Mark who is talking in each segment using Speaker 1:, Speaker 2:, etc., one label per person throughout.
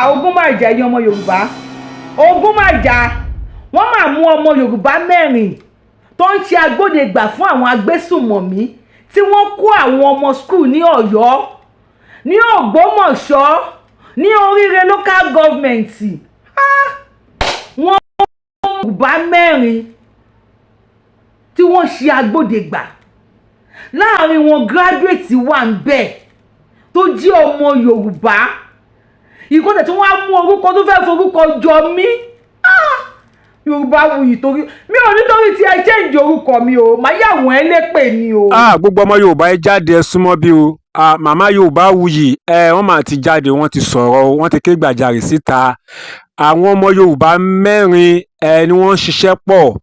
Speaker 1: Ogun máa jà, ẹ̀yin ọmọ Yorùbá, ogun máa jà. Wọ́n máa mú ọmọ Yorùbá 4 tó ń ṣe agbódegbà fún àwọn agbésùnmọ̀mí tí wọ́n kó àwọn ọmọ school ní Ọ̀yọ́, ní Ògbómọ̀ṣọ́, ní Oríire Local Government. Wọ́n mú Yorùbá 4 tí wọ́n ṣe agbódegbà. Láàrin wọn, graduate wà ń bẹ̀ tó jẹ́ ọmọ Yorùbá. Ìkọ́tẹ̀ tí wọ́n á mú orúkọ tó fẹ́ forúkọ jọ mí. Yorùbá wuyì, torí mi ò nítorí tí ẹ change orúkọ mi o, màá yà wọ́n ẹ lépè ni o.
Speaker 2: Ah, gbogbo ọmọ Yorùbá, ẹ jáde, ẹ súnmọ́ bí o. Ah, màmá Yorùbá wuyì ẹ, wọ́n máa ti jáde, wọ́n ti sọ̀rọ̀ o, wọ́n ti ké gbàjarè síta. Àwọn ọmọ Yorùbá 4 ẹ ni wọ́n ń ṣiṣẹ́ pọ̀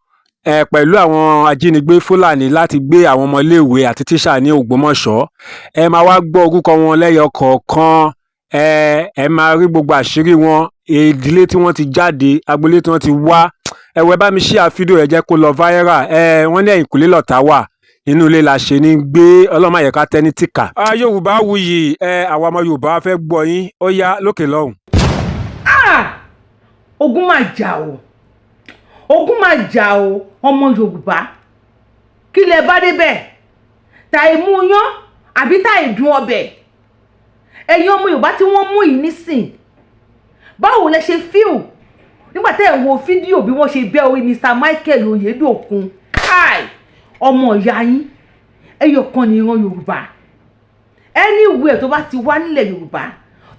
Speaker 2: ẹ pẹ̀lú àwọn ajínigbé Fúlàní láti gbé àwọn ọmọléèwé àti tíṣà ní Ògbómọ̀ṣọ́. Ẹ máa wá gbọ́ orúkọ wọn lẹ́yọ kọ̀ọ̀kan. Ẹ máa rí gbogbo àṣírí wọn, ìdílé tí wọ́n ti jáde, agboolé tí wọ́n ti wá. Ẹ wò, ẹ bá mi share fídíò ẹ, jẹ́ kó lọ viral. Ẹ wọ́n ní ẹ̀yìnkùlé lọ̀tá wà, inú ilé la ṣe ní gbé. Ọlọ́mọ àyẹ̀ká tẹ́ni tìkà. Yorùbá wuyì ẹ, àwa ọmọ Yorùbá fẹ́ gbọ́ yín. Ó yá, lókè lọ́hùn.
Speaker 1: Ogun máa jà o, ogun máa jà o. Ọmọ Yorùbá, kí lẹ bá débẹ̀? Tàì mú yán àbí tàì dùn ọbẹ̀? Ẹ̀yin ọmọ Yorùbá tí wọ́n mú yìí nísìn, báwo lẹ ṣe feel nígbà tẹ́ ẹ̀ wo fídíò bí wọ́n ṣe bẹ́ orí Mr Michael Oyedokun? Kai, ọmọ ìyá yín ẹyọ kan ní ìran Yorùbá. Anywhere tó bá ti wá nílẹ̀ Yorùbá,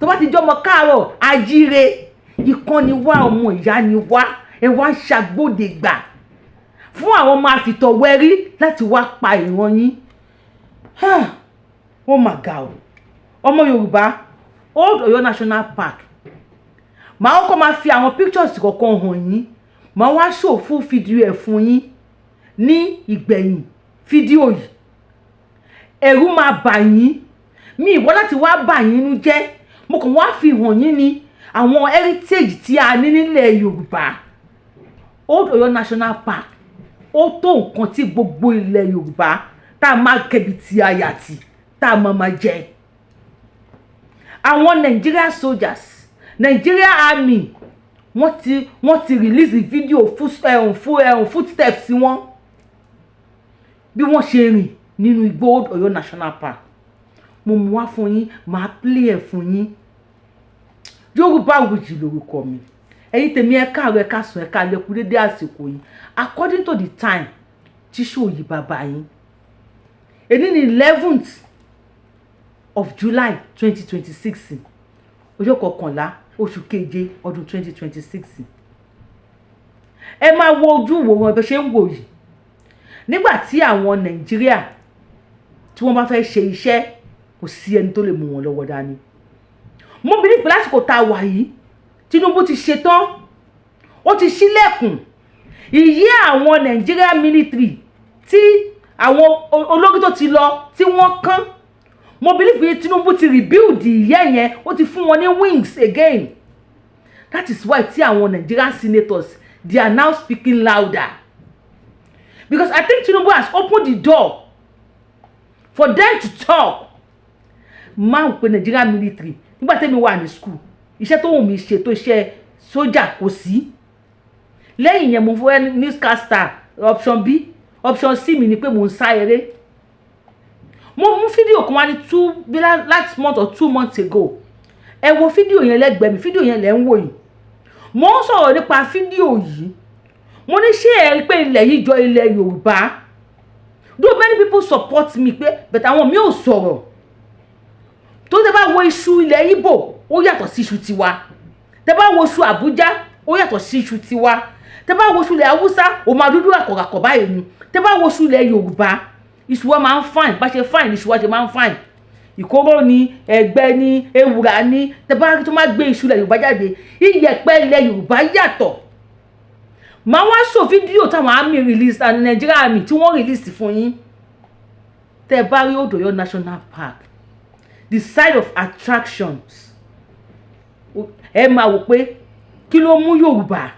Speaker 1: tó bá ti jọmọ káàárọ̀ ajíire, ìkan ni wá, ọmọ ìyá ni wá. Ẹ wá ń ṣàgbọ́dẹ̀gbà fún àwọn ọmọ àfìtọ̀wẹ́rí láti wá pa ìran yín. Ó mà ga o. Ọmọ Yorùbá, Old Ọ̀yọ́ National Park, màá kọ́kọ́ máa fi àwọn pictures kọ̀ọ̀kan hàn yín, màá wá show full fídíò ẹ̀ fún yín ní ìgbẹ̀yìn fídíò yìí. Ẹ̀rù máa bà yín. Mi ìwọ láti wá bà yín nínú jẹ́, mo kàn wá fi hàn yín ní àwọn heritage tí a ní nílẹ̀ Yorùbá. Old Ọ̀yọ́ National Park, ó tó nǹkan tí gbogbo ilẹ̀ Yorùbá tá a máa kẹbi tí a yà tì tá a máa máa jẹ. Àwọn Nigeria soldiers, Nigeria Army, wọ́n ti release video footsteps wọn, bí wọ́n ṣe rìn nínú igbó Old Ọ̀yọ́ National Park. Mo mú wá fún yín, màá play ẹ̀ fún yín. Yorùbá Wuyì lórúkọ mi. Ẹ̀yin tèmi, ẹ káàárọ̀, ẹ káàsán, ẹ káalẹ́, kú dédé àsìkò yìí, according to the time tí show yìí bàbá yín. Èní ní 11th of July 2026, ọjọ́ 11 oṣù keje ọdún 2026. Ẹ máa wo ojú ìwòran ẹbẹ ṣe ń wò yìí. Nígbà tí àwọn Nàìjíríà tí wọ́n bá fẹ́ ṣe iṣẹ́, kò sí ẹni tó lè mú wọn lọ́wọ́ dání. Mo bí nípa lásìkò tá a wà yìí, Tinubu ti ṣetán, ó ti ṣílẹ̀kùn ìyí àwọn Nigeria military tí àwọn olórí tó ti lọ tí wọ́n kán. Mo believe pé Tinubu ti rebuild ìyẹ́ yẹn, ó ti fún wọn ní wings again. That is why tí àwọn Nigerian senators, they are now speaking louder, because I think Tinubu has opened the door for them to talk. Máa ń pe Nigerian military. Nígbà tẹ́mi wà ní school, iṣẹ́ tó wù mí ṣe tó iṣẹ́ sójà kò sí. Lẹ́yìn yẹn, mo fẹ́ newscaster, option B. Option C mi ni pé mo ń sá eré. Mo mú fídíò kan wá ní two bí last month or 2 months ago. Ẹ wo fídíò yẹn lẹ́gbẹ̀ẹ́ mi, fídíò yẹn lẹ́ ń wò yìí. Mo ń sọ̀rọ̀ nípa fídíò yìí. Mo ní, ṣé ẹ rí pé ilẹ̀ yìí jọ ilẹ̀ Yorùbá? Though many people support me pé, but àwọn mi ò sọ̀rọ̀. Tó tẹ́ bá wo iṣu ilẹ̀ Ìgbò, ó yàtọ̀ sí iṣu tiwa. Tẹ́ bá wo iṣu Àbújá, ó yàtọ̀ sí iṣu tiwa. Tẹ́ bá wo iṣu ilẹ̀ Haúsá, ó máa dúdú àkọ̀ràkọ̀ báyìí ni. Tẹ́ bá wo iṣu ilẹ̀ Yorùbá, iṣu wa máa ń fine. Bá ṣe fine, iṣu wa ṣe máa ń fine. Ìkóró ni, ẹ̀gbẹ́ ni, ewùrà ni. Tẹ́ bá rí tó máa gbé iṣu ilẹ̀ Yorùbá jáde, iyẹ̀pẹ̀ ilẹ̀ Yorùbá yàtọ̀. Màá wá sọ fídíò táwọn army release and Nigeria Army tí wọ́n release fún yín. Tẹ́ bá rí Old Ọ̀yọ́ National Park, the side of attractions, ẹ máa wò pé kí ló mú Yorùbá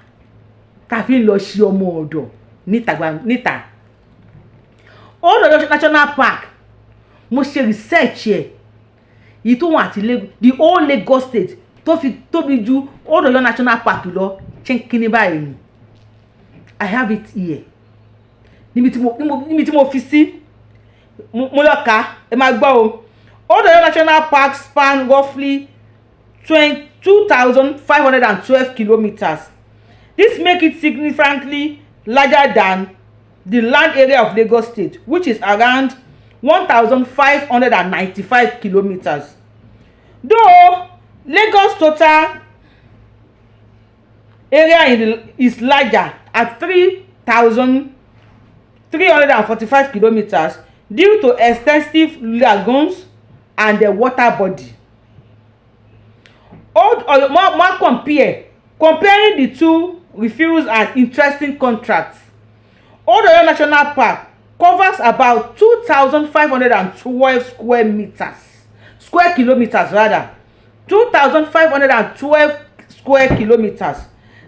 Speaker 1: tá a fi ń lọ ṣe ọmọ ọ̀dọ̀ níta níta. Old Ọ̀yọ́ National Park, mo ṣe research ẹ̀, yìí tó wà àti the whole Lagos State tó Tó fi tóbi ju Old Ọ̀yọ́ National Park lọ chinkini báyìí ni. I have it here níbi tí mo fi sí. Mo lọ kà á, ẹ máa gbọ́ o. Old Ọ̀yọ́ National Park span roughly 2,512 kilometres. This make it significantly larger than the land area of Lagos State, which is around 1,595 kilometres, though Lagos total area is larger at 3,345 kilometres due to extensive lagoons and the water body. Old Oyo mo compare comparing the two reveals an interesting contrast. Old Oyo National Park covers about 2,512 square meters, square kilometers rather, 2,512 square kilometers,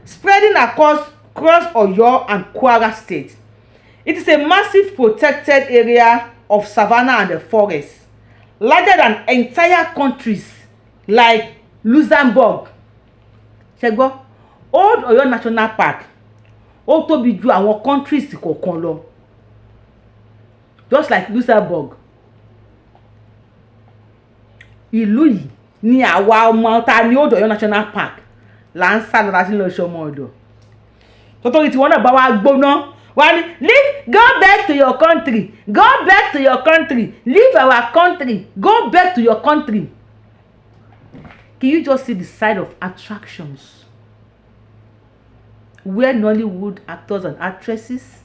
Speaker 1: spreading across Oyo and Kwara State. It is a massive protected area of savanna and the forest, larger than entire countries like Luxembourg. Ṣé gbọ́? Old Oyo National Park, ó tóbi ju àwọn countries kọ̀ọ̀kan lọ, just like Luxembourg. Ìlú yìí ni àwa ọmọ ta ní Old Oyo National Park là ń sá lọ láti lọ ṣe ọmọ ọ̀dọ̀. Tọ́tọ́rí tí wọ́n náà bá wá gbóná, wá ní, "Leave, go back to your country, go back to your country, leave our country, go back to your country." Can you just see the side of attractions where Nollywood actors and actresses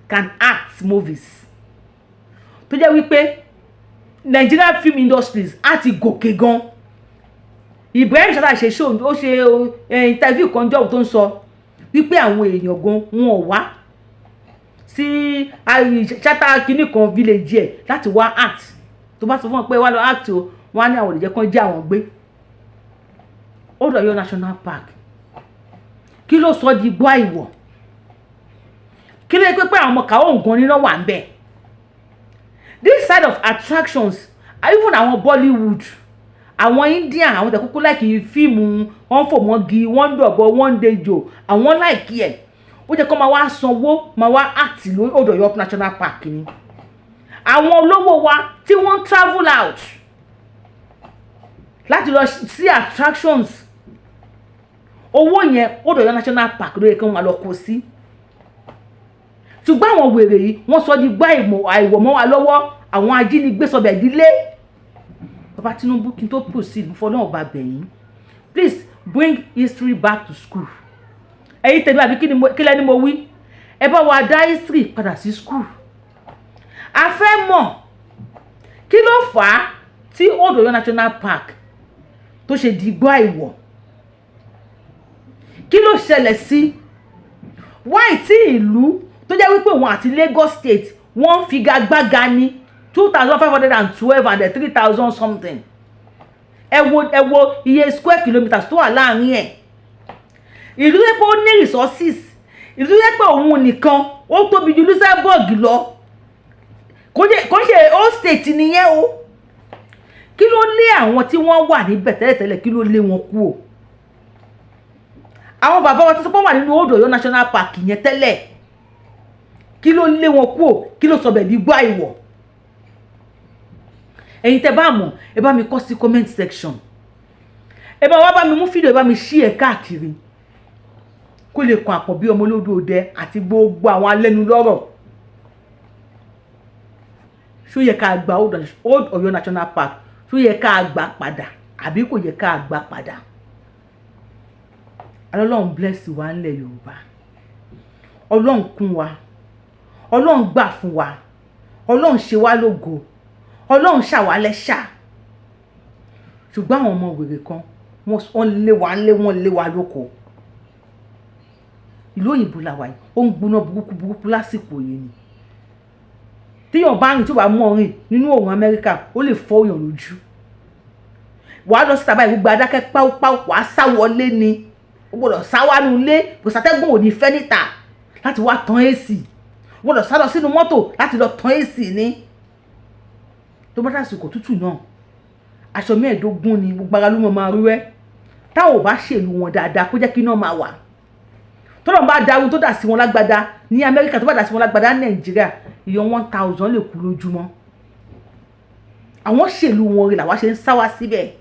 Speaker 1: can act movies, tó jẹ́ wípé Nigerian film industries á ti gòkè gan? Ibrahim Chatta ṣe show, ó ṣe interview kan jọ́wọ́ tó ń sọ wípé àwọn èèyàn gan wọn ò wá sí Chatta kinní kan village ẹ̀ láti wá act. Tó bá sọ fún wọn pé wá lọ act o, wọn á ní àwọn ò lè jẹ́ kán jẹ́ àwọn gbé. Old Ọ̀yọ́ National Park, kí ló sọ di igbó àìwọ̀? Kí ló yẹ pé àwọn ọmọ kàwọ́ nǹkan níná wà ń bẹ̀? This side of attractions, even àwọn Bollywood, àwọn Indian, àwọn tẹ̀kúkú like fíìmù, wọ́n fò mọ́gi, wọ́n ń dọ̀bọ̀, wọ́n ń dejò, àwọn like ẹ̀. Ó jẹ́ kó máa wá sanwó, máa wá act lórí Old Ọ̀yọ́ National Park ni. Àwọn olówó wa tí wọ́n ń travel out láti lọ sí attractions, owó yẹn, Old Ọ̀yọ́ National Park ló yẹ kí wọ́n máa lọ kó sí. Ṣùgbọ́n àwọn wèrè yìí, wọ́n sọ di gbá àìwọ̀ mọ́ wa lọ́wọ́. Àwọn ajínigbé sọbẹ̀ dílé. Bàbá Tinubu, kí n tó proceed, mo fọlọ́run bá bẹ̀ yín, please bring history back to school. Ẹ̀yin tẹ̀lé àbí kí lẹ́ni mo wí? Ẹ bá wa dá history padà sí school. A fẹ́ mọ̀ kí ló fà á tí Old Ọ̀yọ́ National Park tó ṣe di igbó àìwọ̀. Kí ló ṣẹlẹ̀ sí? Why tí ìlú tó jẹ́ wípé òun àti Lagos State wọ́n figagbága ní 2,512 and 3,000 something? Ẹ wo iye square kilometres tó wà láàrin ẹ̀. Ìlú tó yẹ pé ó ní resources, ìlú tó yẹ pé òun nìkan ó tóbi ju Luxembourg lọ, kò ṣe all state nìyẹn o. Kí ló lé àwọn tí wọ́n wà níbẹ̀ tẹ́lẹ̀tẹ́lẹ̀? Kí ló lé wọn kú o? Àwọn bàbá wa tó sọ pé wọ́n wà nínú Old Ọ̀yọ́ National Park yẹn tẹ́lẹ̀, kí ló lé wọn kú o? Kí ló sọ bẹ̀ di igbó àìwọ̀? Ẹ̀yin tẹ́ bá mọ̀, ẹ bá mi kọ sí comment section. Ẹ bá wá bá mi mú fídíò, ẹ bá mi ṣí ẹ káàkiri kó lè kan àpọ̀ bí ọmọ olódò òde àti gbogbo àwọn alẹ́nulọ́rọ̀. Ṣó yẹ ká gba Old Ọ̀yọ́ National Park? Ṣó yẹ ká gbà padà àbí kò yẹ ká gbà padà? Ọlọ́run bless wa ńlẹ̀ Yorùbá. Ọlọ́run kún wa, Ọlọ́run gbà fún wa, Ọlọ́run ṣe wá lógo, Ọlọ́run ṣàwálẹ́ṣà. Ṣùgbọ́n àwọn ọmọ wèrè kan, wọ́n lé wa ńlé, wọ́n lé wa lóko. Ìlú òyìnbó la wà yìí, ó ń gbóná burúkú burúkú lásìkò yìí ni. Téèyàn bá rìn, tí ó bá mọ̀ rìn nínú òòrùn Amẹ́ríkà, ó lè fọ́ èèyàn lójú. Wàá lọ síta báyìí, gbogbo adákẹ́ páúpáú, wàá sá wọlé ni. Ó gbọ́dọ̀ sá wá nu ilé, kò sátẹ́gùn ò ní fẹ́ níta láti wá tan AC. Ó gbọ́dọ̀ sá lọ sínú mọ́tò láti lọ tan AC ní. Tó bá dàsìkò tútù náà, aṣọ 15 ni, gbogbo ara ló mọ̀ máa rú ẹ́. Táwọn ò bá ṣèlú wọn dáadáa, kó jẹ́ kí iná máa wà, tọ́lọ́run bá darun tó dà sí wọn lágbádá ní Amẹ́ríkà, tó bá dà sí wọn lágbádá ní Nàìjíríà, ìyẹn 1,000 lè kú lójúmọ́. Àwọn ṣèlú wọn rí làwa ṣe ń sá wá síbẹ̀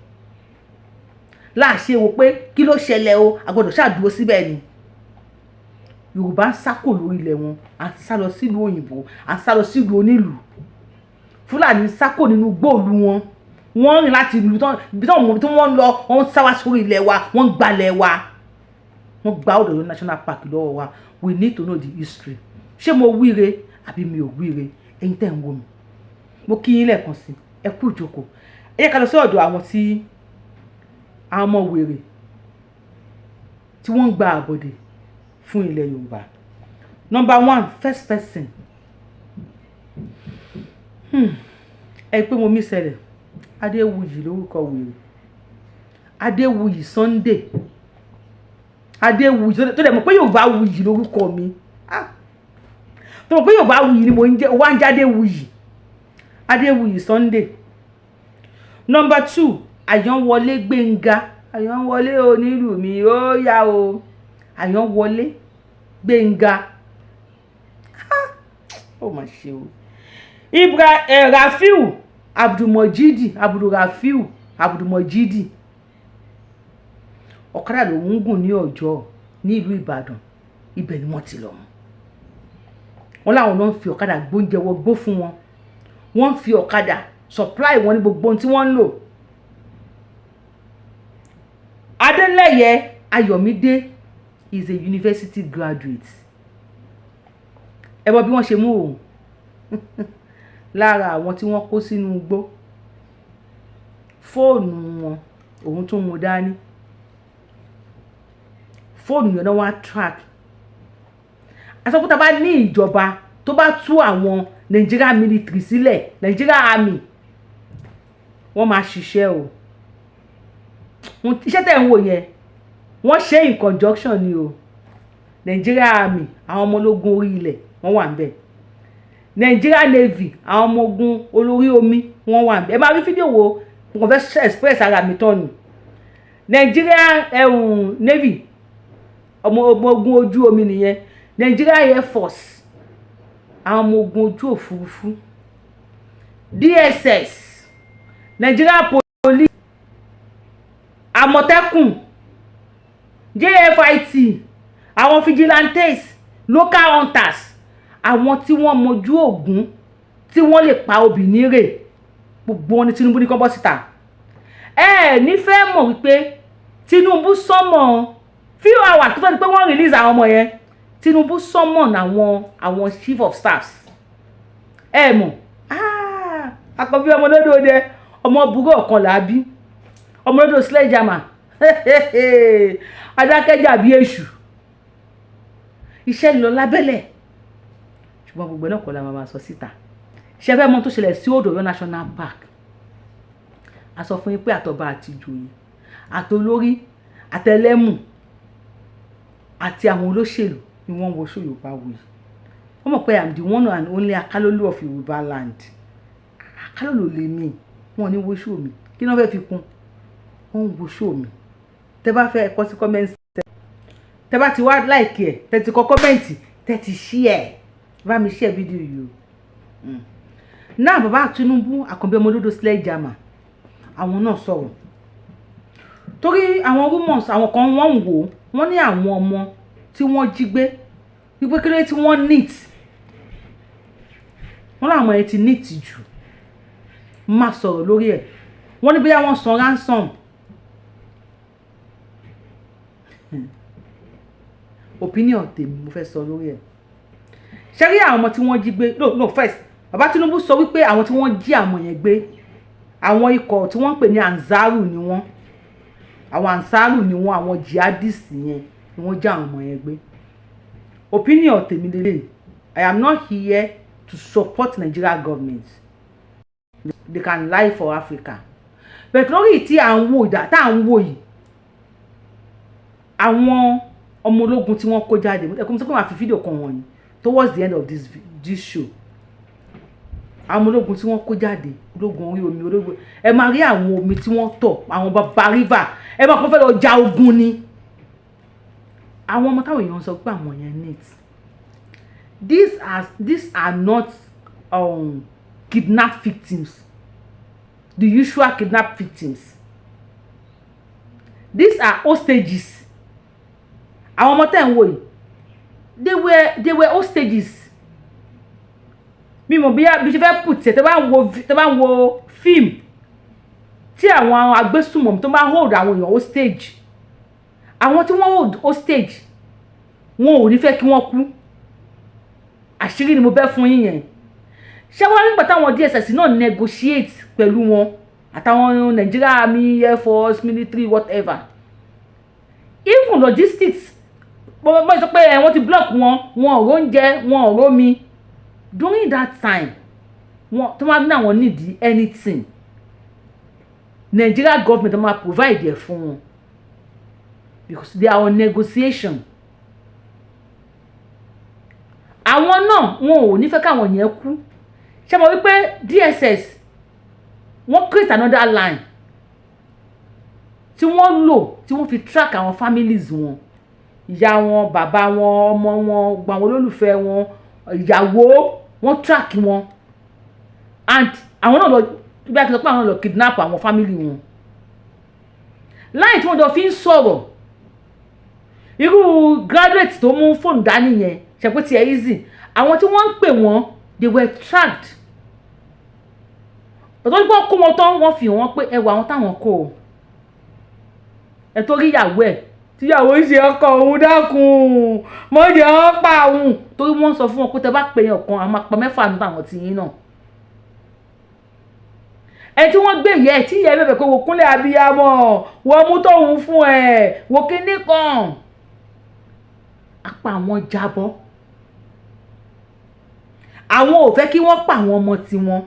Speaker 1: láàṣẹ wo pé kí ló ṣẹlẹ̀ o, a gbọ́dọ̀ ṣàdúró síbẹ̀ ni. Yorùbá ń sá kò lórí ilẹ̀ wọn, à ń sá lọ sílùú òyìnbó, à ń sá lọ sílùú onílùú. Fúlàní ń sá kò nínú gbóòlù wọn, wọ́n rìn láti ìlú tán ibi tí wọ́n tí wọ́n ń lọ, wọ́n ń sá wá sórí ilẹ̀ wa, wọ́n ń gbalẹ̀ wa, wọ́n gba Old Ọ̀yọ́ National Park lọ́wọ́ wa. We need to know the history. Ṣé mo wíire àbí mi ò wíire? Ẹ̀yin tẹ́ ń wò mí, mo kí yín lẹ́ẹ̀kan sí, ẹ kú ìjókòó. Ẹ yẹ ká lọ sí ọ̀dọ̀ àwọn tí àwọn ọmọ wèrè tí wọ́n ń gba àbọ̀dè fún ilẹ̀ Yorùbá. Number one, first person, Ẹ pé mo mí ṣẹlẹ̀. Adéwuyì lórúkọ wèrè, Adéwuyì Sunday Adéwuyì, tó dẹ̀ mọ̀ pé Yorùbá wuyì lórúkọ mi. Ah, tó mọ̀ pé Yorùbá wuyì ni mo ń jẹ́, wá ń jẹ́ Adéwuyì, Adéwuyì Sunday. Number two, Àyànwọlé Gbénga. Àyànwọlé onílù mi, ó yá o. Àyànwọlé Gbénga, ó mà ṣe o. Ibra Rafiu Abdulmojidi, Abdulrafiu Abdulmojidi, ọ̀kadà lòún ń gùn ní Ọjọ́ ní ìlú Ìbàdàn, ibẹ̀ ni wọ́n ti lọ mú wọn. Láwọn náà ń fi ọ̀kadà gbóúnjẹ wọgbó fún wọn, wọ́n ń fi ọ̀kadà supply wọn ní gbogbo ohun tí wọ́n ń lò. Adeleye Ayọ̀mídé is a university graduate. Ẹ mọ bí wọ́n ṣe mú òun lára àwọn tí wọ́n kó sínú igbó, fóònù wọn òun tún mú dání, fóònù yẹn náà wá track. Àsọkúta bá ní ìjọba tó bá tú àwọn Nigeria military sílẹ̀, Nigeria army, wọ́n máa ṣiṣẹ́ o. Iṣẹ́ tẹ̀ ń wò yẹn, wọ́n ṣe in conjunction ni o. Nigeria army, àwọn ọmọ ológun orí ilẹ̀, wọ́n wà níbẹ̀. Nigeria Navy, àwọn ọmọ ogun olórí omi, wọ́n wà níbẹ̀. Ẹ máa rí fídíò wo, mo kàn fẹ́ express ara mi tán ni. Nigeria Navy, ọmọ ogun ojú omi nìyẹn. Nigeria Air Force, àwọn ọmọ ogun ojú òfurufú, DSS, Nigeria Police, Àmọ̀tẹ́kùn, JFIT, àwọn vigilantes, local hunters, àwọn tí wọ́n mojú ògún, tí wọ́n lè pa obì nírè, gbogbo wọn ni Tinubu ní kán bọ́ síta. Ẹ ẹ nífẹ̀ẹ́ mọ̀ wípé Tinubu summon few hours tó fẹ́ di pé wọ́n release àwọn ọmọ yẹn, Tinubu summon àwọn chief of staffs. Ẹ mọ̀ àkọ́bí ọmọ lódò dẹ, ọmọ burú ọ̀kan làábí, ọmọ lódò sledgehammer, adákẹ́jà bí èṣù. Iṣẹ́ lọ lábẹ́lẹ̀, ṣùgbọ́n gbogbo náà kọ́ la máa sọ síta. Ṣe fẹ́ mọ̀ tó ṣẹlẹ̀ sí Old Ọ̀yọ́ National Park? A sọ fún yín pé àtọba àti ìjòyè, àtolórí, àtẹlẹ́mù àti àwọn olóṣèlú ni wọ́n ń wọṣọ Yorùbá wuyì. Wọ́n mọ̀ pé I'm the one and only Akálólú of Yorùbá land. Akálólú lèmi, wọn ò ní wọṣọ mi. Kí ni wọ́n fẹ́ fi kún? Wọ́n ń wọṣọ mi. Tẹ́ bá fẹ́ kọ sí comment, tẹ́ bá ti wá like ẹ̀, tẹ́ ti kọ comment, tẹ́ ti share, bá mi share fídíò yìí o. Náà bàbá Tinubu, Àkànbí ọmọlódò sledgehammer, àwọn náà sọ̀rọ̀ torí àwọn rumors, àwọn kan wọ́n ń wò, wọ́n ní àwọn ọmọ tí wọ́n jí gbé, wípé kí ló dé tí wọ́n neat, wọ́n láwọn yẹn ti neat jù. Máa sọ̀rọ̀ lórí ẹ̀. Wọ́n ní bóyá wọ́n san ransom. Opinion tèmi mo fẹ́ sọ lórí ẹ̀. Ṣé rí àwọn ọmọ tí wọ́n jí gbé? No, no, first, bàbá Tinubu sọ wípé àwọn tí wọ́n jí àwọn yẹn gbé, àwọn ikọ̀ tí wọ́n ń pè ní Ansaru ni wọ́n, àwọn Ansaru ni wọ́n, àwọn jihadist yẹn ni wọ́n já àwọn ọmọ yẹn gbé. Opinion tèmi lélẹ̀, I am not here to support Nigeria government. They can lie for Africa, but lórí tí à ń wò ìdá tá à ń wò yìí, àwọn ọmọ ológun tí wọ́n kó jáde, ẹ̀kọ́ mi sọ pé màá fi fídíò kan wọ̀nyí towards the end of this show. Àwọn ológun tí wọ́n kó jáde, ológun orí omi, ológun, ẹ máa rí àwọn omi tí wọ́n tọ̀, àwọn bàbá river, ẹ máa kọ́ fẹ́ lọ ja ogun ni. Àwọn ọmọ táwọn èèyàn sọ pé àwọn yẹn neat, these are not kidnap victims, the usual kidnap victims. These are hostages. Àwọn ọmọ tẹ́ ń wò yìí, they were hostages. Mi mọ̀ bí bí ṣe fẹ́ put ẹ̀. Tẹ́ bá ń wo fíìmù tí àwọn agbésùmọ̀mí tó bá hold àwọn èèyàn hostage, àwọn tí wọ́n hold hostage, wọn ò ní fẹ́ kí wọ́n kú. Àṣírí ni mo bẹ́ fún yín yẹn. Ṣé wọ́n nígbà táwọn DSS náà negotiate pẹ̀lú wọn àtàwọn Nigeria Army, Air Force, military, whatever, even logistics, bọ́n sọ pé wọ́n ti block wọn, wọn ò róúnjẹ, wọn ò rómi during that time. Wọn tó máa ní àwọn need anything, Nigeria government máa provide ẹ̀ fún wọn because they are on negotiation. Àwọn náà, wọn ò ní fẹ́ káwọn yẹn kú. Ṣé mo wípé DSS, wọ́n create another line tí wọ́n lò tí wọ́n fi track àwọn families wọn, ìyá wọn, bàbá wọn, ọmọ wọn, gbogbo àwọn olólùfẹ́ wọn, ìyàwó wọn, track wọn. And àwọn náà lọ bí a ti sọ pé àwọn lọ kidnap àwọn family wọn láì tí wọ́n jọ fi ń sọ̀rọ̀. Irú graduate tó mú fóònù dání yẹn, ṣe pé tiẹ̀ easy. Àwọn tí wọ́n ń pè wọ́n, they were tracked. Bàtọ́ tí wọ́n kó wọn tán, wọ́n fi hàn wọ́n pé ẹ wọ àwọn táwọn kó o, ẹ tó rí ìyàwó ẹ̀ tíyàwó ń ṣe ọkọ òun, dákun mọ́jọ́ ọ́n pa òun, torí wọ́n sọ fún wọn pé tẹ bá pè yàn kan, àwọn máa pa mẹ́fà nípa àwọn tìyín náà. Ẹ tí wọ́n gbé yẹ tí ìyá ẹ bẹ̀bẹ̀ pé wò kúnlẹ̀ abiyamọ, wọ́n mú tóun fún ẹ, wò kíní kan, apá àwọn jábọ́. Àwọn ò fẹ́ kí wọ́n pa àwọn ọmọ tiwọn,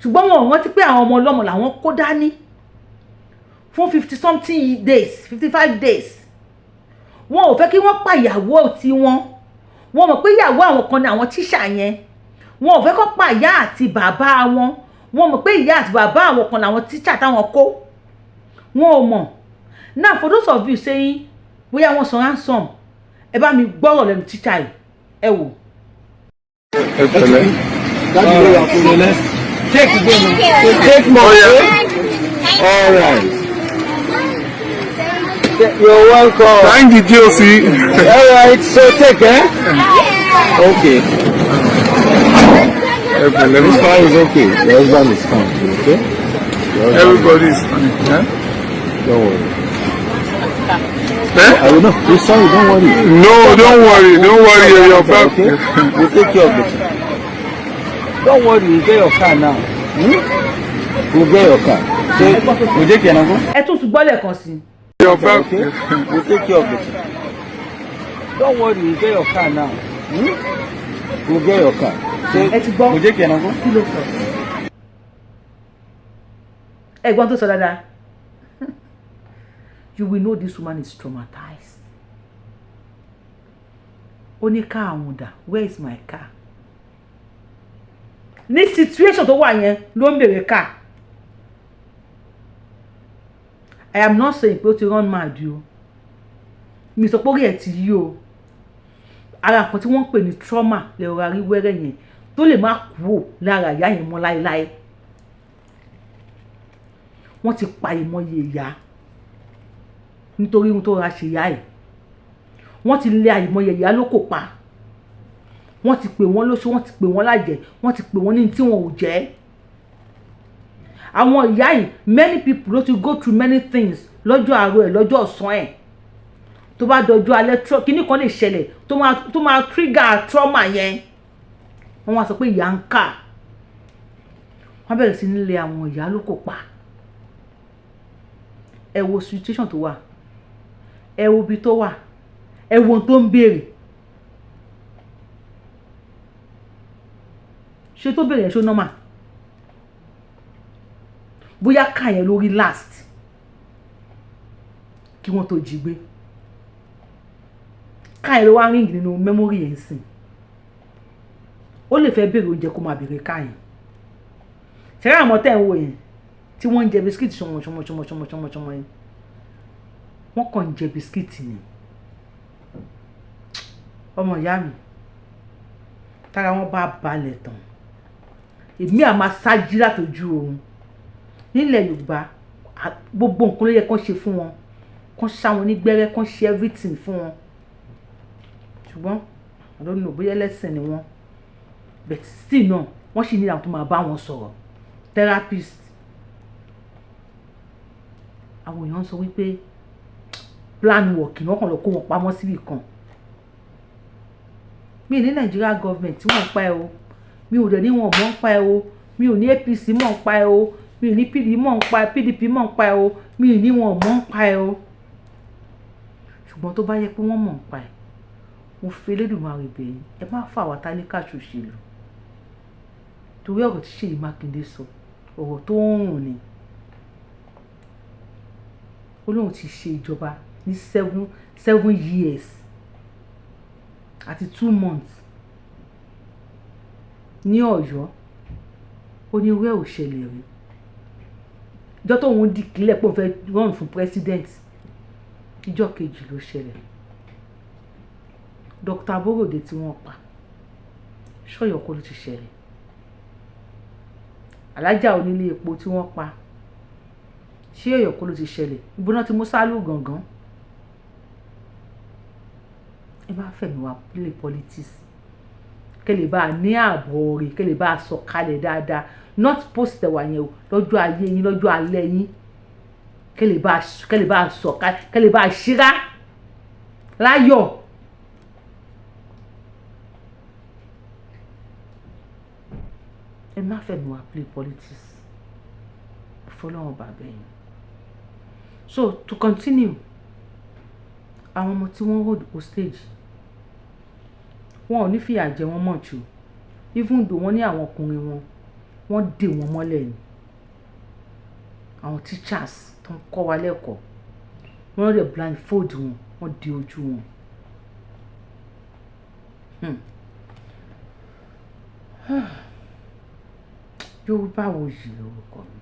Speaker 1: ṣùgbọ́n wọn ò rántí pé àwọn ọmọ ọlọ́mọ làwọn kó dání fún 50 something days, 55 days. Wọn ò fẹ́ kí wọ́n pa ìyàwó tiwọn. Wọn mọ̀ pé ìyàwó àwọn kan ní àwọn tíṣà yẹn. Wọn ò fẹ́ kó pa ìyá àti bàbá wọn. Wọn mọ̀ pé ìyá àti bàbá àwọn kan làwọn tíṣà táwọn kó. Wọn ò mọ̀. Now, for those of you saying bóyá wọ́n san ransom, ẹ bá mi gbọ́rọ̀ lẹ́nu tíṣà yìí, ẹ wò.
Speaker 3: Ẹ pẹ̀lẹ́.
Speaker 4: Take Take more. All right. You're welcome.
Speaker 3: Thank the GOC.
Speaker 4: All right. So take, eh? Okay.
Speaker 3: Ẹ pẹ̀lẹ́.
Speaker 4: This one is okay. Your husband is fine. Okay. Your husband.
Speaker 3: Everybody is fine. Eh?
Speaker 4: Don't worry.
Speaker 3: Eh?
Speaker 4: I will know. He's sorry. Don't worry.
Speaker 3: No, don't worry. Don't worry. You're back.
Speaker 4: Okay. We'll take care of it. Don't worry. We'll get your car now. Hmm? We'll get your car. So we'll take care now.
Speaker 1: Ẹ tún tún gbọ́ lẹ́ẹ̀kan sí i.
Speaker 3: You're back.
Speaker 4: Okay. We'll take care of it. Don't worry. We'll get your car now. Hmm? We'll get your car. So
Speaker 1: Ẹ ti gbọ́.
Speaker 4: We'll take care now.
Speaker 1: Kí ló sọ? Ẹ̀gbọ́n tó sọ dáadáa, you will know this woman is traumatized. Ó ní ká àwọn dà, "Where is my car?" Ní situation tó wà yẹn ló ń bèrè car. I am not saying pé ó ti run mad o. Mi sọ pé orí ẹ̀ ti yí o. Ara kan tí wọ́n ń pè ní trauma lè rọra rí wẹ́rẹ́ yẹn tó lè má kúrò lára ìyá yẹn mọ́ láéláé. Wọ́n ti pa ìmọye ìyá nítorí ohun tó ra ṣe ìyá ẹ̀. Wọ́n ti lé àìmọye ìyá lóko pa. Wọ́n ti pè wọ́n lóṣù, wọ́n ti pè wọ́n lájẹ́, wọ́n ti pè wọ́n ní tí wọn ò jẹ́. Àwọn ìyá yìí, many people ló ti go through many things lọ́jọ́ àárọ̀ ẹ̀, lọ́jọ́ ọ̀sán ẹ̀, tó bá dọjọ́ alẹ́, kíní kan lè ṣẹlẹ̀ tó máa trigger trauma yẹn. Wọ́n wá sọ pé ìyá ń kà, wọ́n bẹ̀rẹ̀ sí ní lé àwọn ìyá lóko pa. Ẹ wo situation tó wà, ẹ wo ibi tó wà, ẹ wo ohun tó ń béèrè. Ṣé tó béèrè yẹn, ṣó normal? Bóyá ká yẹn lórí last kí wọ́n tó jí gbé, ká yẹn ló wá ring nínú memory yẹn sìn. Ó Ó lè fẹ́ béèrè oúnjẹ, kó máa béèrè káyìn. Ṣẹlẹ̀ àwọn tẹ́ ń wò yẹn tí wọ́n ń jẹ biscuit ṣọmọ ṣọmọ ṣọmọ ṣọmọ ṣọmọ ṣọmọ yẹn, wọ́n kàn ń jẹ biscuit ni. Ọmọ ìyá mi, tára wọn bá balẹ̀ tán, èmi à máa ṣáájú látọjú oorun. Nílẹ̀ Yorùbá, gbogbo nǹkan ló yẹ kán ṣe fún wọn, kán ṣá wọn ní gbẹ́rẹ́, kán ṣe everything fún wọn. Ṣùgbọ́n I don't know bóyá ẹlẹ́sìn ni wọ́n, but still náà, wọ́n sì ní àwọn tó máa bá wọn sọ̀rọ̀, therapist. Àwọn èèyàn sọ wípé plan work ni wọ́n kàn lọ kó wọn pamọ́ síbì kan. Mi ní Nigeria government tí wọ́n pa ẹ́ o, mi ò dẹ̀ ní wọn mọ̀ ń pa ẹ́ o. Mi ò ní APC mọ̀ ń pa ẹ́ o, mi ò ní PD mọ̀ ń pa ẹ́, PDP mọ̀ ń pa ẹ́ o, mi ò ní wọn mọ̀ ń pa ẹ́ o. Ṣùgbọ́n tó bá yẹ pé wọ́n mọ̀ ń pa ẹ́, mo fi Elédùmarè bẹ̀ yín, ẹ má fà wá tálíkà ṣòṣèlú, torí ọ̀rọ̀ tí Ṣèyí Mákindé sọ, ọ̀rọ̀ tó ń rùn ni. Ó lóun ti ṣe ìjọba ní 7 years àti 2 months ní Ọ̀yọ́. Ó ní irú ẹ̀ ò ṣẹlẹ̀ rí. Ìjọ tóun declare pé òun fẹ́ run fún president, ìjọ kejì ló ṣẹlẹ̀. Dr. Aborode tí wọ́n pa, ṣọ́yọ̀ kọ́ ló ti ṣẹlẹ̀? Alájà onílé epo tí wọ́n pa, ṣé Ọ̀yọ́ kọ́ ló ti ṣẹlẹ̀? Ibo náà ti mú sálù gangan? Ẹ má fẹ̀mí wa play politics. Kẹ́ lè bá a ní ààbọ̀ rẹ̀, kẹ́ lè bá a sọ kalẹ̀ dáadáa, not post ẹ̀wà yẹn o. Lọ́jọ́ ayé yín, lọ́jọ́ alẹ́ yín, kẹ́ lè bá a sọ kalẹ̀, kẹ́ lè bá a ṣíra láyọ̀. Ẹ má fẹ̀mí wa play politics, fọlọ́run bàbá yín. So to continue, àwọn ọmọ tí wọ́n hold hostage, wọn ò ní fìyà jẹ wọ́n mọ̀ jù, even though wọ́n ní àwọn ọkùnrin wọn, wọ́n dè wọ́n mọ́lẹ̀ ni. Àwọn teachers tó ń kọ́ wa lẹ́kọ̀ọ́, wọ́n rẹ̀ blindfold wọn, wọ́n di ojú wọn. Yorùbá Wuyì lórúkọ mi.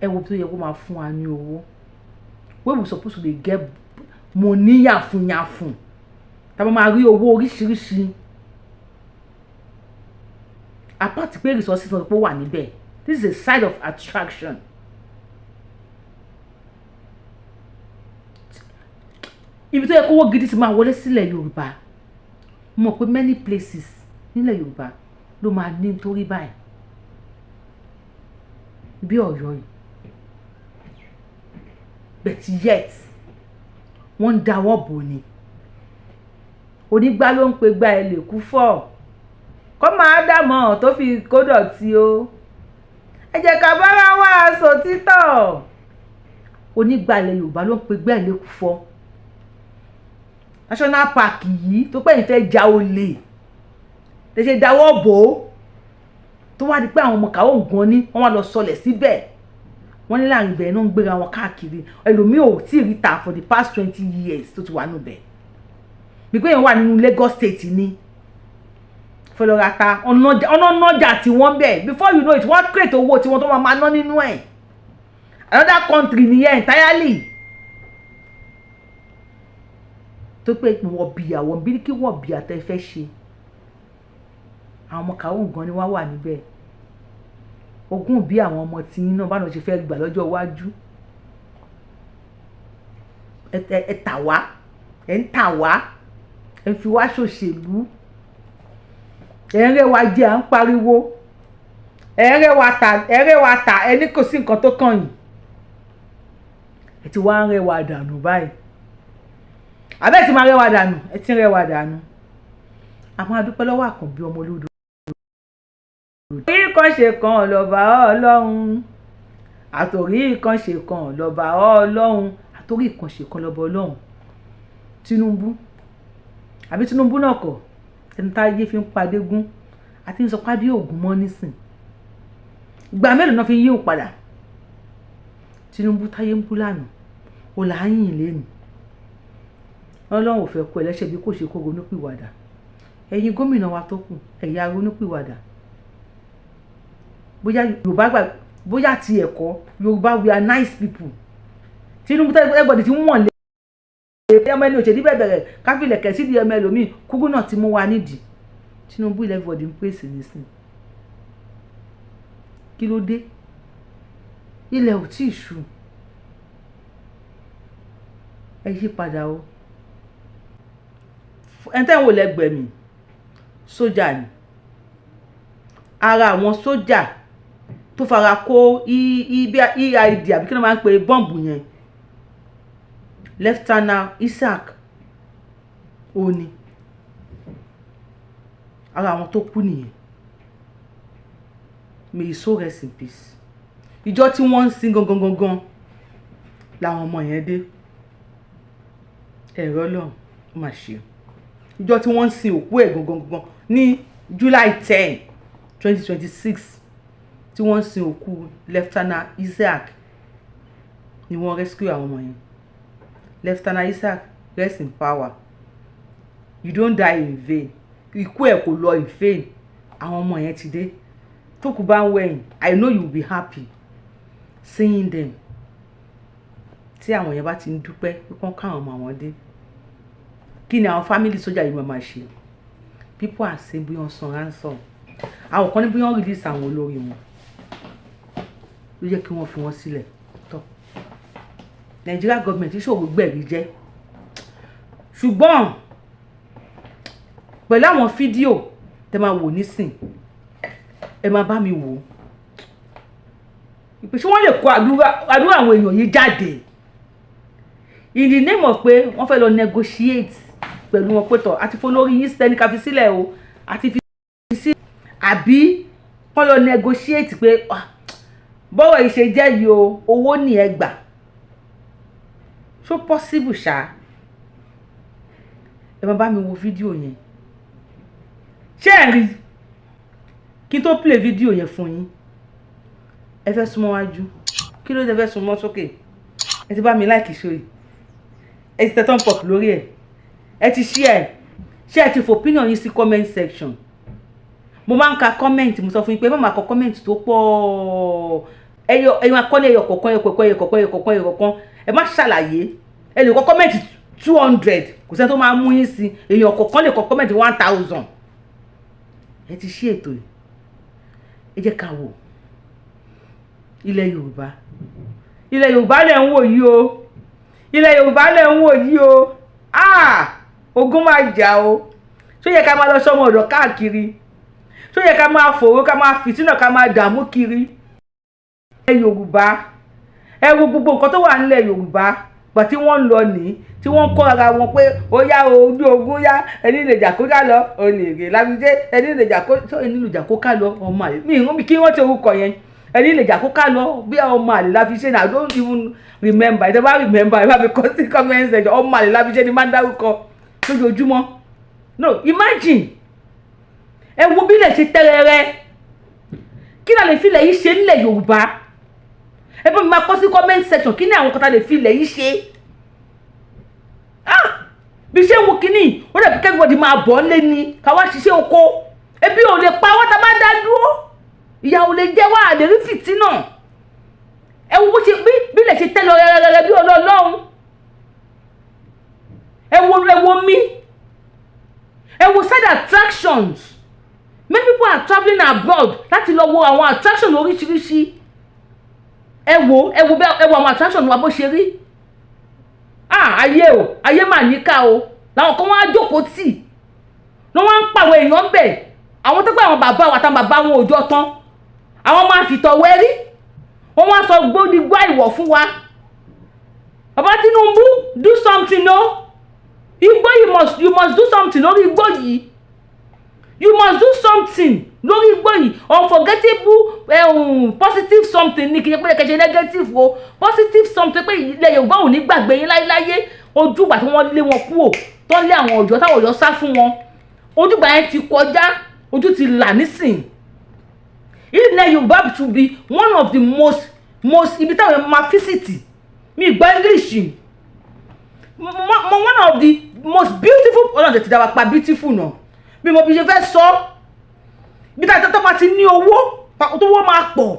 Speaker 1: Ẹ wo tó yẹ kó máa fún wa ní owó wey we suppose to dey get money yàfùnyàfùn, tá a máa rí owó oríṣiríṣi, apart pé resources náà pé wà níbẹ̀. This is a side of attraction. Ibi tó yẹ kówó gidi ti máa wọlé sílẹ̀ Yorùbá, mo mọ̀ pé many places nílẹ̀ Yorùbá ló máa ní nítorí báyìí bí Ọ̀yọ́ yìí, but yet wọ́n ń dáwọ́ bò ní. Onígbá ló ń pe gbá, ẹ lè kú fọ́ kọ́ máa dàmọ́ tó fi kó dọ̀tí o. Ẹ jẹ́ ká bára wá aṣọ títọ̀. Onígbàlẹ̀ Yorùbá ló ń pe gbá, ẹ lè kú fọ́. National park yìí tó pẹ́ yìí fẹ́ ja olè lè ṣe dáwọ́ bò ó, tó wá di pé àwọn ọmọ kàwé ògùn ní wọ́n wá lọ sọlẹ̀ síbẹ̀. Wọ́n ní láàrin ibẹ̀ náà ń gbéra wọn káàkiri. Ẹlòmíì ò tí ì rí ta for the past 20 years tó ti wà nù bẹ̀, bí pé èèyàn wà nínú Lagos State ní fọlọ́ra ta ọ̀nà nájà tí wọ́n bẹ̀. Before you know it, wọ́n create owó tí wọ́n tó máa ná nínú ẹ̀. Another country nìyẹn entirely. Tó pé wọ́n bìyà, wọ́n bí kí wọ́n bìyà tẹ́ fẹ́ ṣe. Àwọn ọmọ kàwé gan ni wọ́n wà níbẹ̀. Ogún bí àwọn ọmọ tí yín náà bá náà ṣe fẹ́ gbà lọ́jọ́ iwájú. Ẹ tà wá, ẹ ń tà wá, ẹ ń fi wá ṣòṣèlú, ẹ ń rẹ́ wa jẹ. À ń pariwo ẹ ń rẹ́ wa tà, ẹ ń rẹ́ wa tà. Ẹ ní kò sí nǹkan tó kàn yín. Ẹ ti wá ń rẹ́ wa dànù báyìí, àbẹ́ ti máa rẹ́ wa dànù, ẹ ti ń rẹ́ wa dànù. Àmọ́ a dúpẹ́ lọ́wọ́ Àkànbí ọmọ olódò. Àtòrí kan ṣe kan lọ́ba Ọlọ́run, àtòrí kan ṣe kan lọ́ba Ọlọ́run, àtòrí kan ṣe kan lọ́ba Ọlọ́run. Tinubu, àbí Tinubu náà kọ́, ẹni tá ayé fi ń padégún àti ń sọ pàdé ògùn mọ́ nísìn. Ìgbà mélòó náà fi ń yíwò padà? Tinubu táyé ń bú lánàá, ó là á yìn lẹ́nu. Ọlọ́run ò fẹ́ kó ẹlẹ́ṣẹ̀ bí kò ṣe kó ronúpìwàdà. Ẹ̀yin gómìnà wa tó kù, ẹ̀yà ronúpìwàdà. Bóyá Yorùbá gbà, bóyá ti ẹ̀kọ́ Yorùbá, we are nice people. Tinubu tẹ́lẹ̀, everybody ti ń wọ̀n lé ọmọ ẹni òṣèlú bẹ̀rẹ̀ káfílẹ̀kẹ̀ sídìí ọmọ ẹlòmíì kúkú náà ti mú wa nídìí. Tinubu ilẹ̀, everybody ń pèsè nísìn. Kí ló dé? Ilẹ̀ ò tí ì ṣú, ẹ yí padà o. Ẹni tẹ́ ń wò lẹ́gbẹ̀ẹ́ mi, sójà ni. Ara àwọn sójà tó fara kó IED, àbí kí ló máa ń pe bọ́ǹbù yẹn, Lieutenant Isaac òní, ara àwọn tó kú nìyẹn. May his soul rest in peace. Ìjọ tí wọ́n ń sin gangan gangan làwọn ọmọ yẹn dé. Ẹ̀rọ lọ́hùn, ó mà ṣe. Ìjọ tí wọ́n ń sin òkú ẹ̀ gangan gangan ní July 10, 2026, tí wọ́n ń sin òkú Lieutenant Isaac ni wọ́n rescue àwọn ọmọ yẹn. Lieutenant Isaac, rest in power. You don't die in vain. Ikú ẹ̀ kò lọ in vain. Àwọn ọmọ yẹn ti dé. Tó kù bá ń wẹ̀yìn, I know you will be happy seeing them. Tí àwọn yẹn bá ti ń dúpẹ́ pé kán káwọn ọmọ àwọn dé, kí ni àwọn family sójà yìí máa ṣe? People are saying bóyá wọ́n san ransom, àwọn kan ní bóyá wọ́n release àwọn olórí wọn ló jẹ́ kí wọ́n fi wọ́n sílẹ̀. Tọ́ Nigeria government ṣòro gbẹ̀rí jẹ́, ṣùgbọ́n pẹ̀lú àwọn fídíò tẹ máa wò nísìn, ẹ máa bá mi wò ó ìpè ṣé wọ́n lè kó àdúrà àwọn èèyàn yìí jáde in the name of pé wọ́n fẹ́ lọ negotiate pẹ̀lú wọn pé tọ̀ àti fọlórí yín sẹ́ni ká fi sílẹ̀ o, àti fi sí, àbí wọ́n lọ negotiate pé bọ́rọ̀ yìí ṣe jẹ́ yìí o, owó ní ẹ gbà. So possible ṣá? Ẹ máa bá mi wo fídíò yẹn. Ṣé ẹ rí? Kí n tó play fídíò yẹn fún yín, ẹ fẹ́ súnmọ́ wájú. Kí ló dé fẹ́ súnmọ́ sókè? Ẹ ti bá mi like show yìí, ẹ ti tẹ thumb up lórí ẹ, ẹ ti share. Ṣé ẹ ti fò opinion yín sí comment section? Mo máa ń ka comment. Mo sọ fún yín pé ẹ má máa kọ comment tó pọ̀. Ẹyọ ẹyọ akọ́lé, ẹyọ kọ̀ọ̀kan, ẹyọ kọ̀ọ̀kan, ẹyọ kọ̀ọ̀kan, ẹyọ kọ̀ọ̀kan, ẹyọ kọ̀ọ̀kan. Ẹ má ṣàlàyé. Ẹ lè kọ comment 200, kò sẹ́ni tó máa mú yín sí. Èèyàn kọ̀ọ̀kan lè kọ comment 1000. Ẹ ti ṣí ètò yìí, ẹ jẹ́ ká wò. Ilẹ̀ Yorùbá, ilẹ̀ Yorùbá lẹ̀ ń wò yìí o. Ilẹ̀ Yorùbá lẹ̀ ń wò yìí o. Ah, ogun máa jà o. Ṣó yẹ ká máa lọ sọmọ ọ̀dọ̀ káàkiri? Ṣó yẹ ká máa fòró, ká máa fìtínà, ká máa dààmú kiri? Ilẹ̀ Yorùbá, ẹ wo gbogbo nǹkan tó wà nílẹ̀ Yorùbá. Gbà tí wọ́n ń lọ ní tí wọ́n ń kọ́ ara wọn pé ó yá o, ojú ogun yá, ẹni lè jà kó ká lọ, olè rè lábíjẹ́, ẹni lè jà kó, ẹni lè jà kó ká lọ, ọmọ àlè mi ìrún mi kí wọ́n ti orúkọ yẹn, ẹni lè jà kó ká lọ bí ọmọ àlè láfi ṣe. I don't even remember. Ìjọba remember, ẹ bá mi kọ sí comment section. Ọmọ àlè láfi ṣe ni máa ń dárúkọ lójoojúmọ́. No, imagine, ẹ wo bí ilẹ̀ ṣe tẹ́rẹ̀rẹ́. Kí la lè fi ilẹ̀ yìí ṣe nílẹ̀ Yorùbá? Ẹ bá mi máa kọ sí comment section, kí ni àwọn kan tá lè fi ilẹ̀ yìí ṣe? Ah, bí ṣé ń wo kínní, ó dàbí kí everybody máa bọ̀ ọ́lé ni, ká wá ṣiṣẹ́ oko. Ebi ò lè pa wá tá a bá dá dúró, ìyà ò lè jẹ wá, àlè rí fìtínà. Ẹ wo bó ṣe bí ilẹ̀ ṣe tẹ́ lọ rẹ́rẹ́rẹ́ bí ọlọ́ọ̀lọ́hún. Ẹ wo, ẹ wo mi, ẹ wo side attractions. Many people are travelling abroad láti lọ wo àwọn attraction oríṣiríṣi. Ẹ wo, ẹ wo, ẹ wo àwọn attraction wa bó ṣe rí. Ah, ayé o, ayé mà níkà o. Làwọn kan wọ́n á jókòó tì ní wọ́n ń pa àwọn èèyàn bẹ̀, àwọn tó pé àwọn bàbá wa àtàwọn bàbá wọn ò jọ tán, àwọn máa fìtọ̀ wẹ́rí, wọ́n wá sọ gbódìgbò àìwọ̀ fún wa. Bàbá Tinubu, do something o. Igbó, you must do something lórí igbó yìí. You must do something lórí igbó yìí. Unforgettable, positive something ní, kì í ṣe pé kẹ̀ṣẹ̀ negative o, positive something pé ilẹ̀ Yorùbá ò ní gbàgbé yín láyéláyé. Ojúgbà tí wọ́n lé wọn kúrò, tó lé àwọn Ọ̀yọ́, táwọn Ọ̀yọ́ sá fún wọn, ojúgbà yẹn ti kọjá, ojú ti là nísìn. Ilẹ̀ Yorùbá should be one of the most ibi táwọn èèyàn máa visit. Mi gbọ́ English mo, one of the most beautiful. Ọlọ́run ti dá wa pa beautiful náà. Bí mo bí ṣe fẹ́ sọ, bí tá a bá ti ní owó tó wọ́n máa pọ̀,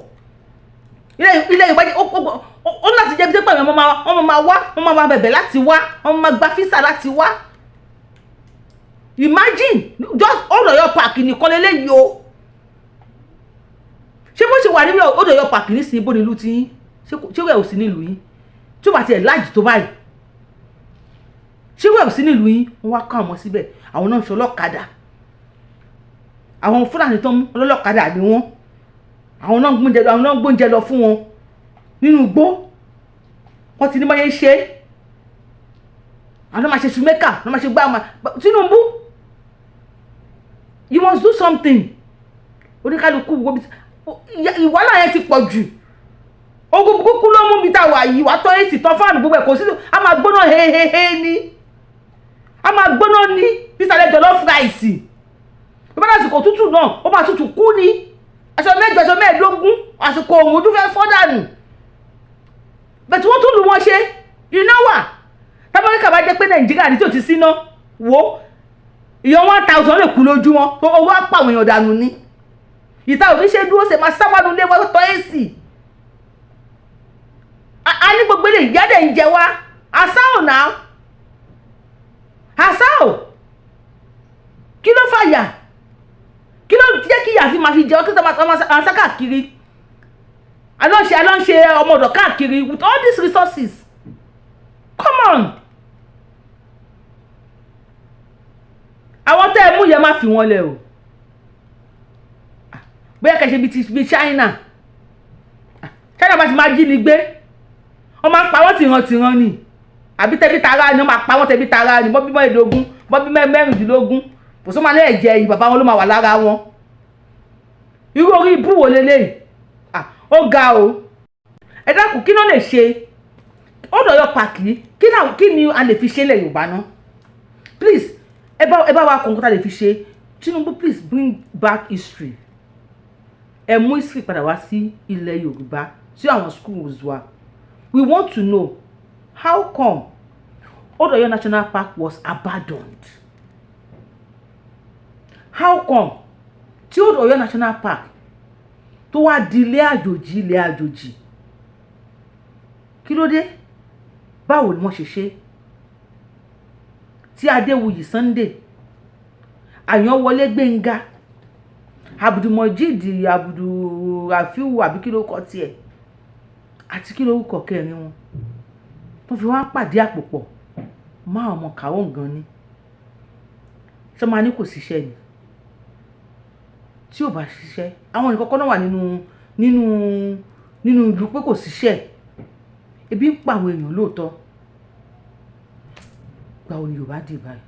Speaker 1: ilẹ̀ Yorùbá ó láti jẹ́ bí pé wọ́n máa wá, wọ́n máa bẹ̀bẹ̀ láti wá, wọ́n máa gba visa láti wá. Imagine just Old Ọ̀yọ́ Park nìkan lélẹ́yìí o. Ṣé bó ṣe wà níbi Old Ọ̀yọ́ Park nísìnyí, bó nílùú tí yín? Ṣé wẹ̀ ò sí nílùú yín tí ó bá tiẹ̀ láàjì tó báyìí? Ṣé wẹ̀ ò sí nílùú yín? Wọ́n wá kọ́ àwọn síbẹ̀, àwọn náà ń ṣe ọlọ́kadà. Àwọn Fúlàní tó ń mú ọlọ́kadà ni wọ́n. Àwọn náà ń gbóúnjẹ lọ fún wọn nínú igbó. Wọ́n ti ní báyẹn ṣe, àwọn náà máa ṣe ṣùmẹ́kà, náà máa ṣe gbá. Tinubu, you must do something. Oníkálukú wo bí ìwàhálà yẹn ti pọ̀ jù. Ogun kúkú ló mú mi tá a wà yìí. Wàá tọ́ èsì tán, fan, gbogbo ẹ̀ kò sí. A máa gbóná hehehe ni, a máa gbóná ní bísàlẹ̀ jollof rice. Bí bá lásìkò tútù náà, ó máa tútù kú ni. Aṣọ 8, aṣọ 15, àsìkò òun ojú fẹ́ fọ́ dànù. Bẹ̀tí wọ́n tún lù wọ́n ṣe iná wà. Tábọ́líkà bá jẹ́ pé Nàìjíríà ní tí ò ti síná wo, ìyẹn 1,000 lè kú lójúmọ́. Tó owó á pàwọn èèyàn dànù ni. Ìta ò ní ṣe dúró ṣe máa sáwánú lé wọ́n tọ́ èsì. A ní gbogbo ilé ìyá dẹ̀ ń jẹ wá. Àṣà ò náà, àṣà ò. Kí ló fàyà? Kí ló jẹ́ kí ìyá fi máa fi jẹ ọ́? Kí ló máa sá káàkiri, alọ́ṣe alọ́ṣe ọmọ ọ̀dọ̀ káàkiri with all these resources? Come on, àwọn tẹ́ ẹ mú yẹn, má fi wọ́n lẹ̀ o. Bóyá kẹ́ ṣe bíi ti bíi China. China bá ti máa jí ni gbé, wọ́n máa ń pa wọ́n tìrantìran ni àbí tẹbí tará ni. Wọ́n máa pa wọ́n tẹbí tará ni. Bọ́ bí 25, bọ́ bí 16, kò sọ ma ní ẹ̀jẹ̀ yìí, bàbá wọn ló máa wà lára wọn. Irú orí ibú wo leléyìí? Ó ga o. Ẹ dákun, kí ló lè ṣe Old Ọ̀yọ́ Park yìí? Kí ni a lè fi ṣe ilẹ̀ Yorùbá náà? Please, ẹ bá wa kọ̀ nǹkan tá a lè fi ṣe. Tinubu, please bring back history. Ẹ mú history padà wá sí ilẹ̀ Yorùbá, sí àwọn schools wa. We want to know how come Old Ọ̀yọ́ National Park was abandoned. How come tí Old Ọ̀yọ́ National Park tó wá di ilé àjòjì, ilé àjòjì? Kí ló dé? Báwo ni wọ́n ṣe ṣe tí Adéwuyì Sunday Àyànwọlé, Gbénga Abdulmojid, Abdulrafiu, àbí kí ló kọ tiẹ̀, àti kí lórúkọ kẹrin wọn, tó fi wá pàdé àpò pọ̀ má ọmọ kàwọ́ gan ni? Ṣé máa ní kò síṣẹ́ ni? Tí ò bá ṣiṣẹ́, àwọn nìkan kọ́ náà wà nínú ìlú pé kò síṣẹ́. Ebi ń pa àwọn èèyàn lóòótọ́. Gba wo ni Yorùbá dì báyìí?